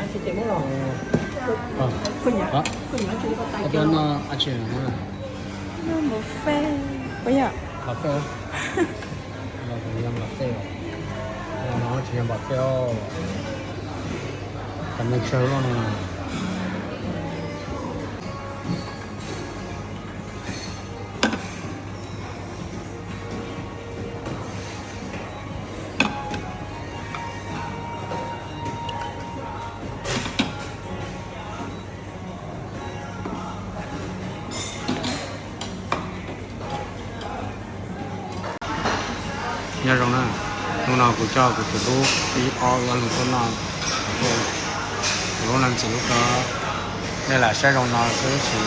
Ua no, ua no, ua no, cà phê. Los yog cà phê, los no tsis yog cà phê, cà phê tsawg los no. Nyob zoo na, hnub no kuv coj kuv tus hlub ib ob lub tuaj noj, tus hlub no ntxim hlub kawg. Nej lam saib zoo no xwb tab sis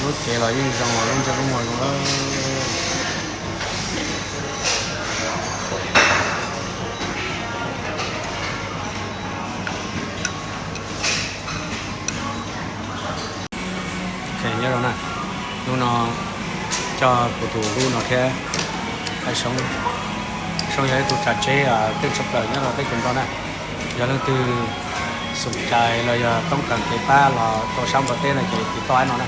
lub cev los yeej zoo, lub ntsej lub muag zoo lawm. Nyob zoo na, hnub no coj kuv tus hlub no thiab, Soob yog ib tug tsav tsheb twb tshaj plaws nyob rau teb chaws Nplog na. Yog leej twg xoom cai los yog toob kas kev pab los rau sab Nplog teb no ces tiv toj no na.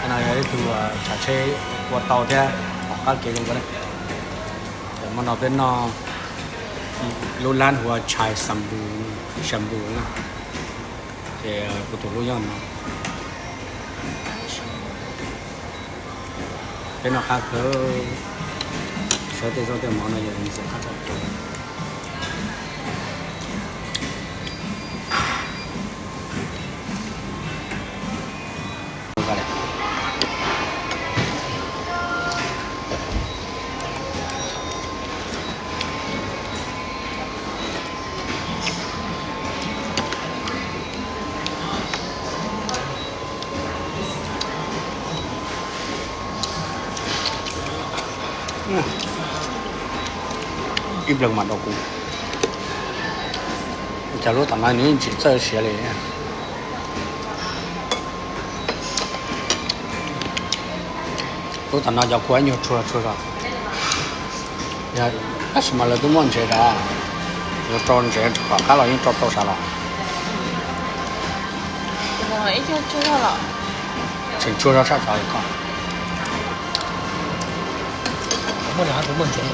No yog ib tug tsav tsheb ua tau thiab, tom qab kev zoo na. Hmo no peb noj lub lab hu ua Chai Shampoo, Shampoo na. Ces kuv tus hlub nyob no. Peb noj qab kawg, saib tej zaub tej mov no yog ntxim qab tshaj plaws. Ib leeg mam rau kuv. Cas lub tom no nws tsis txawj siav li. Lub tom no cov kua ib nyuag tsuag tsuag zog, tab sis mas lawv twb muab ntsev zov, yuav rau ntsev kom qab los yeej rau tau sav los. Tseem tsuag zog tshaj tov li koj. Muaj ntsev.